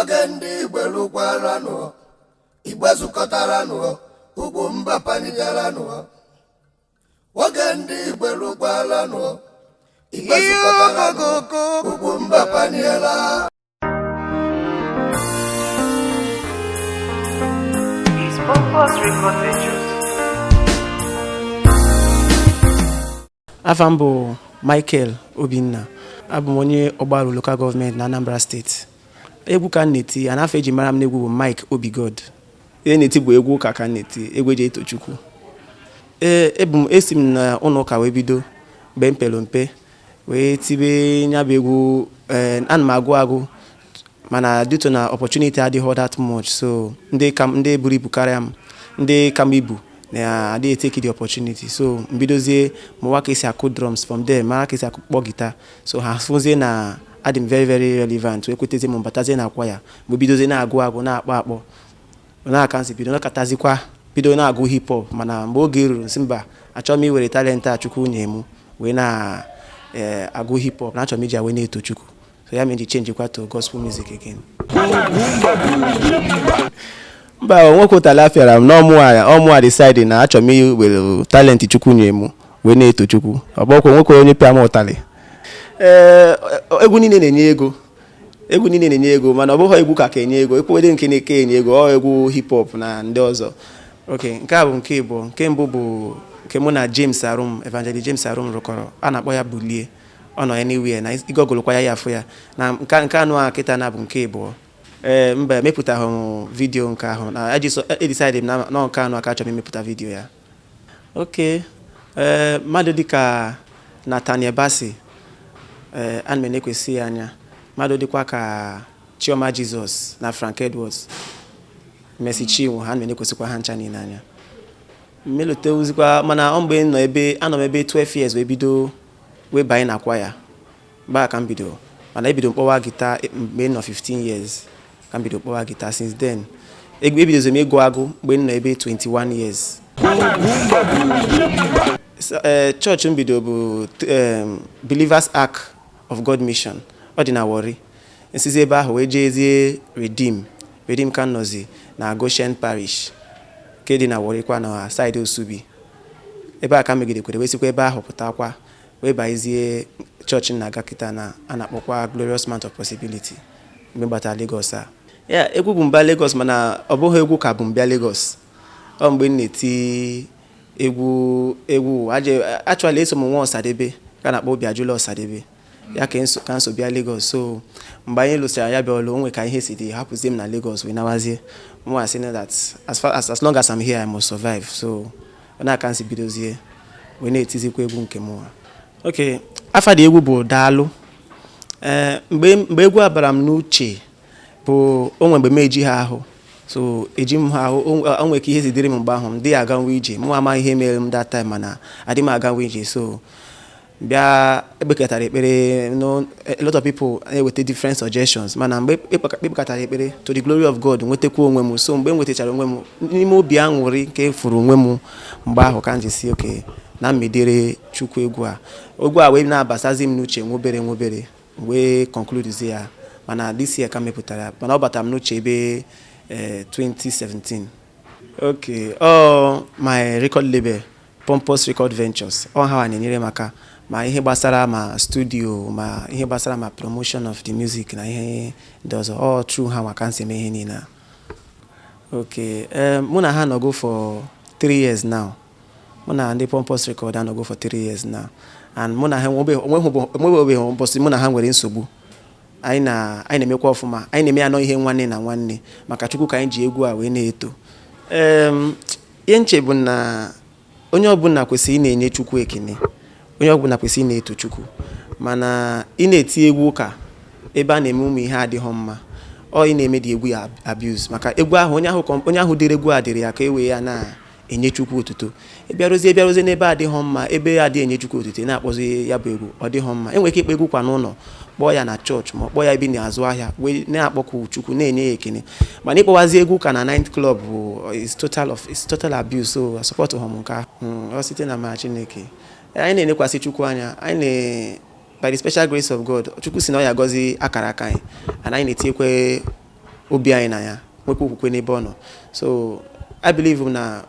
Oge ndị Igbo lụkwaranụ, Igbo zukọtaranụ, ugwu mba panigaranụ. Oge ndị Igbo lụkwaranụ, Igbo zukọtaranụ, ugwu mba paniela. Is Purpose Record Ventures. Afa m bụ Michael Obinna. Abụ m onye Ọgbaru Local Government na Anambra Steeti. Egwu ka m na-eti, a na-afọ eji mara m n'egwu bụ Mike Obigod. Ihe na-eti bụ egwu ụka ka m na-eti, egwu eji eto Chukwu. Ee, ebu m esi m na ụlọ ụka wee bido mgbe m pere mpe wee tibe nya bụ egwu. Ee, ana m agụ agụ, mana due to na opportunity adịghị that much, so ndị ka ndị buru ibu karịa m, ndị ka m ibu na-adịghị take the opportunity. So mbidozie mụwa ka esi akụ drums, from there mara ka esi akpọ guitar. So ha fụzie na adị m very very relevant, wee kwetezie m batazie na kwaya. Mgbe bidozie na-agụ agụ, na-akpọ akpọ na-aka nsi bido nakọtazikwa, bido na-agụ hip hop. Mana mgbe oge ruru, nsị mba, achọrọ m iwere talent a Chukwu nye m wee na-agụ hip hop, na achọrọ m iji ya wee na-eto Chukwu. So ya mere ji change kwa to gospel music again. Mba, nwoke ụtala afịara m n'ọmụ ọmụ a decide na achọrọ m iwere talent Chukwu nye m wee na-eto Chukwu. Ọ bụkwa nwoke onye pịa m ụtalị. Ee, egwu niile na-enye ego, egwu niile na-enye ego, mana ọ bụghị egwu ka enye ego. Ekwuwede nke na-eke enye ego, ọ egwu hip hop na ndị ọzọ. Ok, nke a bụ nke ịbụọ. Nke mbụ bụ nke mụ na James Arum, Evangelist James Arum rụkọrọ, a na-akpọ ya Bulie. Ọ nọ anywhere na ịgọgụlụkwa ya, ya afụ ya. Na nke anụ a kịta na bụ nke ịbụọ. Ee, mba, emepụtaghị m video nke ahụ na edecide m na nke anụ aka achọrọ m imepụta video ya. Ok, ee, mmadụ dịka Nathaniel Bassey, ee, ana m enekwesị ya anya. Mmadụ dịkwa ka Chioma Jesus na Frank Edwards, Mercy Chinwo, ha na enekwesịkwa ha ncha niile anya. Mmelotewuzikwa, mana ọ mgbe m nọ ebe anọ m ebe 12 years wee bido wee banye na kwaya. Mgbe a ka m bido, mana ebido m kpọwa guitar mgbe m nọ 15 years ka m bido kpọwa guitar. Since then, ebidozi m ịgụ agụ mgbe m nọ ebe 21 years. Chọọchị m bido bụ Believers Ark of God Mission, ọ dị na Warri. Nsizi ebe ahụ wee jeezie Redeem. Redeem ka m nọzi na Goshen Parish nke dị na Warri kwa, na side Osubi. Ebe a ka m megidekwere wee sikwa ebe ahụ pụtakwa wee banyezie chọọchị m na-aga kịta na a na-akpọkwa Glorious Mount of Possibility. Mgbe m batara Lagos a, ya egwu bụ mba Lagos, mana ọ bụghị egwu ka bụ mbịa Lagos. Ọ mgbe m na-eti egwu, egwu aje actually eso m nwa Ọsadebe ka a na-akpọ Obiajulu Ọsadebe, ya ka nso ka nso bịa Lagos. So mgbe anyị lụsịrị ya bịa ọlụ, o nwe ka ihe si dị, hapụzie m na Lagos wee nawazie. Mụ asị na that as far as long as I'm here, I must survive. So ọ na-aka nsi bidozie wee na-etizikwa egwu nke mụnwa. Ok, afa dị egwu bụ Daalụ. Ee, mgbe egwu a bara m n'uche bụ o nwe mgbe m eji ha ahụ, so eji m ha ahụ. O nwe ka ihe si dịrị m mgbe ahụ, m dịghị aganwu ije. Mụ amaghị ihe mere m that time, mana adị m aganwu ije. So bịa ekpekọtara ekpere, no, a lot of people na-eweta different suggestions, mana mgbe ekpekọtara ekpere, to the glory of God, nwetakwa onwe m. So mgbe m nwetachara onwe m n'ime obi aṅụrị nke furu onwe m mgbe ahụ, ka m ji si oke na mmedere Chukwu egwu a. Egwu a wee na-abasazi m n'uche nwobere nwobere, wee conclude ya. Mana this year ka m mepụtara, mana ọ batara m n'uche ebe 2017. Okay, ọ my record label, Pompous Record Ventures, ọ ha na-enyere m aka ma ihe gbasara ma studio, ma ihe gbasara ma promotion of the music na ihe ndị ọzọ. Ọ through ha nwa ka m si eme ihe niile a. Okay, mụ na ha nọgo for 3 years now. Mụ na ndị Pompous Record anọgo for 3 years now, and mụ na ha enwebeghị ụbọchị mụ na ha nwere nsogbu. Anyị na-emekwa ọfụma, anyị na-eme ya nọ ihe nwanne na nwanne, maka Chukwu ka anyị ji egwu a wee na-eto. Ihe nche bụ na onye ọbụla kwesịrị ị na-enye Chukwu ekene, onye ọbụla kwesịrị ị na-eto Chukwu. Mana ị na-eti egwu ụka ebe a na-eme ụmụ ihe adịghị mma, ọ ị na-eme dị egwu ya abuse, maka egwu ahụ onye ahụ dere egwu a dịrị ya ka e wee ya na-enye Chukwu otuto. Ịbịarụzie n'ebe adịghị mma, ebe adịghị enye Chukwu otuto, ị na-akpọzi ya bụ egwu, ọ dịghị mma. Enwere ike ịkpọ egwu kwa n'ụlọ, kpọọ ya na chọọchị, ma ọ kpọọ ya ebe ị na-azụ ahịa, wee na-akpọku Chukwu, na-enye ya ekene. Mana ịkpọwazi egwu ka na night club bụ is total abuse. So support ha m nke ahụ. Ọ site na amara Chineke, anyị na-enekwasị Chukwu anya. Anyị na by the special grace of God, Chukwu si na ọ ya agọzi akara aka anyị, and anyị na-etinyekwe Obi anyị na ya, nwekwa okwukwe n'ebe ọ nọ. So I believe na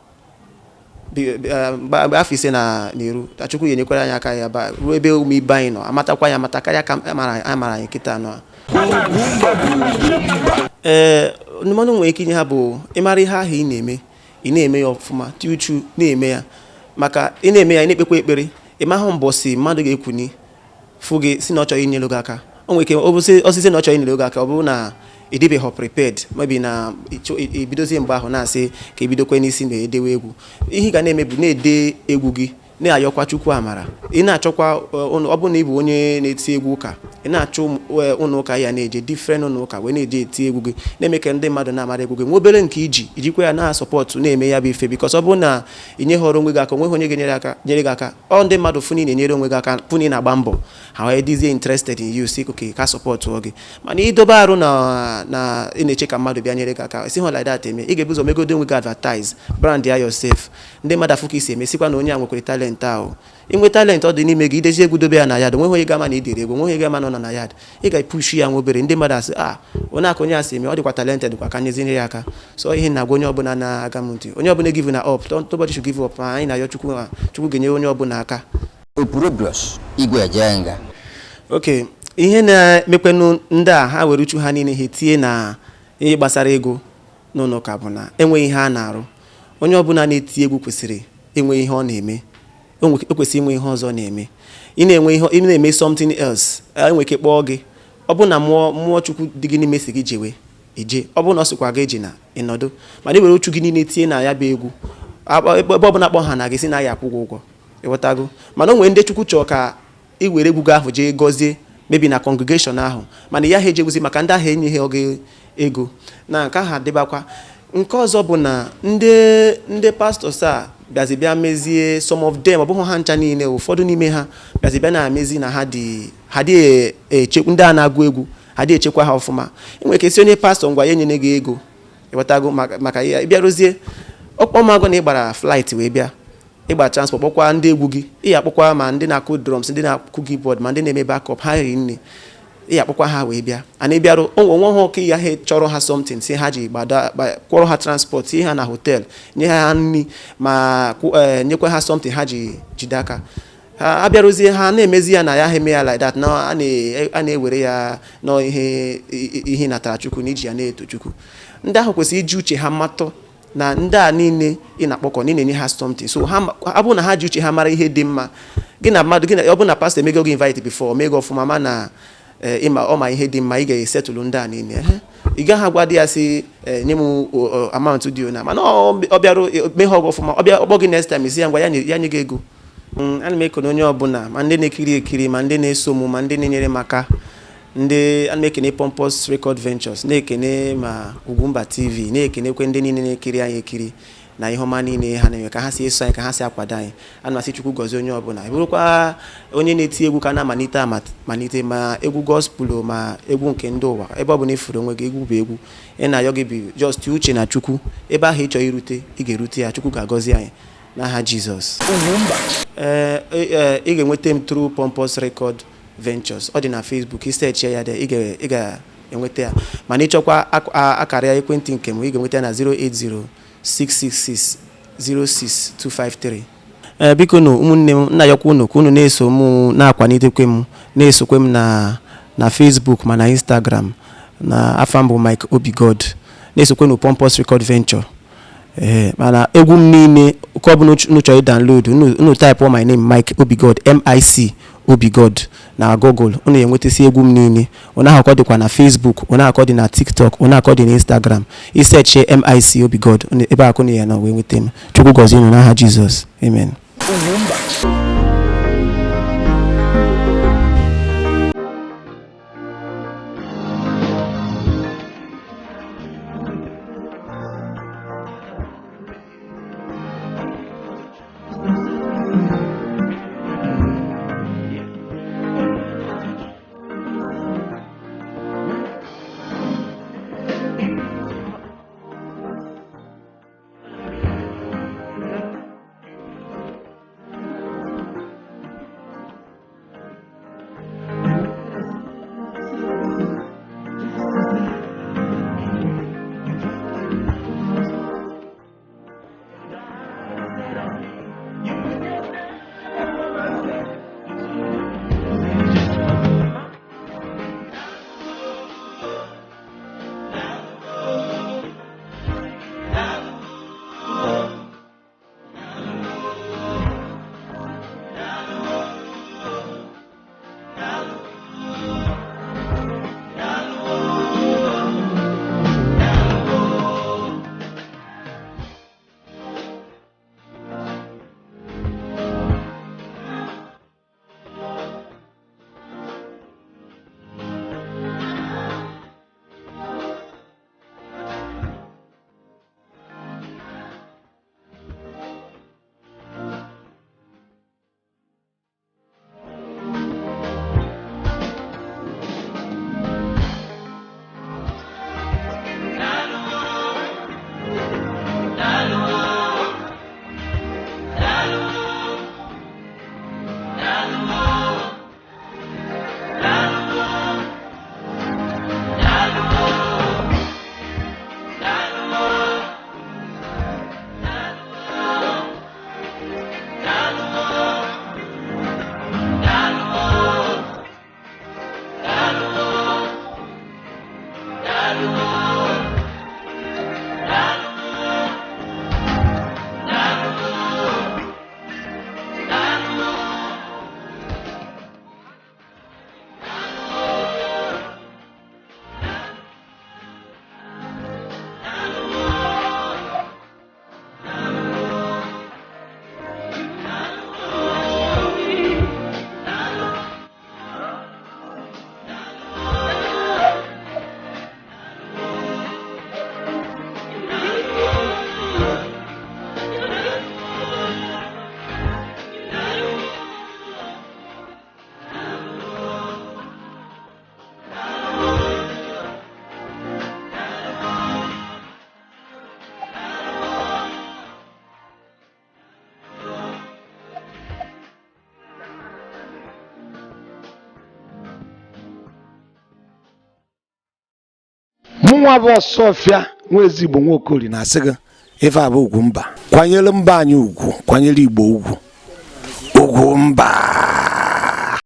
mgbe afọ 5 na n'iru, Chukwu ga-enyekwara anyị aka ya ba ruo ebe ụmụ ibe anyị nọ amatakwa ya amata karịa ka amara anyị kịta nọ. Ee, ndụmọdụ nwere ike inye ha bụ ịmara ihe ahụ ị na-eme, ị na-eme ya ọfụma, tie uchu na-eme ya, maka ị na-eme ya, ị na-ekpekwa ekpere, ị mahụ mbọsị mmadụ ga-ekwuni fụ gị si na ọ chọrọ inyere gị aka. O nwere ike osisi na ọ chọrọ inyere gị aka, ọ bụrụ na ị dịbeghị prepared, maybe na ibidozie mgbe ahụ na-asị ka ebidokwe n'isi na-edewe egwu. Ihe ị ga na-eme bụ na-ede egwu gị, na-ayọkwa Chukwu amara. Ị na-achọkwa, ọ bụrụ na ị bụ onye na-eti egwu ụka, ị na-achọ ụlọ ụka ya na-eje different ụlọ ụka wee na-eje eti egwu gị, na-eme ka ndị mmadụ na-amara egwu gị. Nwa obere nke iji ijikwa ya na-asọpọtụ na-eme ya bụ ife, because ọ bụrụ na ị nyeghọrọ onwe gị aka, onweghị onye ga-enyere aka nyere gị aka. Ọ ndị mmadụ fụ na ị na-enyere onwe gị aka, fụ na ị na-agba mbọ, ha wee dịzie interested in you, si okay, ka sọpọtụọ gị. Mana idobe arụ na ị na-eche ka mmadụ bịa nyere gị aka, esi hụ like that eme. Ị ga-ebu ụzọ megodo onwe gị advertise, brand ya yourself, ndị mmadụ afụ ka isi eme, sikwa na onye a nwekwara talent ahụ. Inwe talent ọ dị n'ime gị, idezi egwu dobe ya na yard, onweghị onye ga-ama na idere egwu, onweghị onye ga-ama na ọ nọ na yard. Ị ga-epushi ya nwa obere, ndị mmadụ asị, ah, onye aka onye a si eme, ọ dịkwa talented kwa, ka nyezie ya aka. So ihe na-agwa onye ọbụla na-aga m ntị, onye ọbụla give na up, nobody should give up. Anyị na-ayọ Chukwu, Chukwu ga-enyere onye ọbụla aka. Opurobios Igwe Ejenga. Ok, ihe na-emekwenụ ndị a ha were uchu ha niile ha etinye na ihe gbasara ego n'ụlọ ụka bụ na enweghị ihe a na-arụ. Onye ọbụla na-eti egwu kwesịrị inwe ihe ọ na-eme, o kwesịrị inwe ihe ọzọ na-eme. Ị na-enwe ihe, ị na-eme something else, enwe ike kpọọ gị. Ọ bụ na mmụọ Chukwu dị gị n'ime si gị jewe eje, ọ bụ na ọ sịkwa gị eje na ịnọdụ, mana i were uchu gị niile tinye na ya bụ egwu, ebe ọbụla kpọ ha na gị si na ya akwụ gị ụgwọ, ịghọtago. Mana o nwere ndị Chukwu chọọ ka ị were egwu gị ahụ jee gọzie, maybe na congregation ahụ, mana ya ha ejegwuzi maka ndị ahụ enyeghị gị ego na nke ahụ adịbakwa. Nke ọzọ bụ na ndị pastors a bịazi bịa mezie, some of them, ọ bụghị ha ncha niile, ụfọdụ n'ime ha bịazi bịa na-emezi na ha dị ha dị echekwa ndị a na-agụ egwu, ha dị echekwa ha ọfụma. Enwere ike si onye pastọ ngwa ya enyere gị ego, ịghọtago, maka ya ịbịaruzie ọkpọmagụ na ịgbara flight wee bịa ịgba transport, kpọkwa ndị egwu gị, ị akpọkwa ma ndị na-akụ drums, ndị na-akụ keyboard, ma ndị na-eme backup, ha riri nne, ị akpọkwa ha wee bịa. Ana ịbịarụ onwe onwe ha ọka ya ha chọrọ ha something, si ha ji gbada kwọrọ ha transport, tinye ha na hotel, nye ha nri, ma nyekwa ha something ha ji jide aka ha abịarụzie. Ha na-emezi ya na ya ha eme ya like that, na a na-ewere ya nọ ihe natara Chukwu na iji ya na-eto Chukwu. Ndị ahụ kwesịrị iji uche ha matụ na ndị a niile ị na-akpọkọ na ị na-enye ha something. So ha ọ bụrụ na ha ji uche ha mara ihe dị mma, gị na mmadụ gị na ọ bụrụ na pastọ emego gị invite before, omego ọfụma, ma na ịma ọ ma ihe dị mma, ị ga-esetụlụ ndị a niile. Ị gaghị agwa di ya sị nye m amount dị ona, mana ọ bịarụ meghe ọgụ ọfụma, ọ bịa ọkpọ gị next time, isi ya ngwa ya nye gị ego. Ana m ekene onye ọbụla, ma ndị na-ekiri ekiri, ma ndị na-eso m, ma ndị na-enyere m aka. Ndị ana m ekene Pompous Record Ventures, na-ekene ma Ugwumba TV, na-ekenekwe ndị niile na-ekiri anyị ekiri na ihe ọma niile ha na-eme, ka ha si eso anyị, ka ha si akwado anyị. Ana m asị Chukwu gọzie onye ọbụla. Ị bụrụkwa onye na-eti egwu ka na-amalite amalite, ma egwu gospel ma egwu nke ndị ụwa, ebe ọ bụla ifuru onwe gị, egwu bụ egwu ị na-ayọ gị bụ just uche na Chukwu. Ebe ahụ ị chọrọ irute, ị ga-erute ya. Chukwu ga-agọzi anyị n'aha Jizọs. Ee, ị ga-enweta m through Pompous Record Ventures. Ọ dị na Facebook, isearch ya dị, ị ga-enweta ya. Mana ịchọkwa akara ya ekwentị nke m, ị ga-enweta ya na 08066606253. Ee, biko nụ ụmụnne m, nna yọkwa unu ka unu na-eso m, na-akwalitekwe m, na-esokwe m na Facebook ma na Instagram na afa mbụ Mike Obigod, na-esokwe nu Pompous Record Venture. Ee, mana egwu m niile nke ọbụla unu chọrọ download, unu type my name Mike Obigod, MIC Obigod na Google, unu enwetasi egwu m niile. Unu ahụkọ dịkwa na Facebook, unu akọ dị na TikTok, unu akọ dị na Instagram. Isearch MIC Obigod, ebe akụ na ya na wee nweta m. Chukwu gọzie unu n'aha Jizọs, amen. Mụnwa bụ Ọsọfịa nwa ezigbo Nwaokori na-asị gị ife a bụ ugwu mba. Kwanyere mba anyị ugwu, kwanyere Igbo ugwu. Ugwu mba.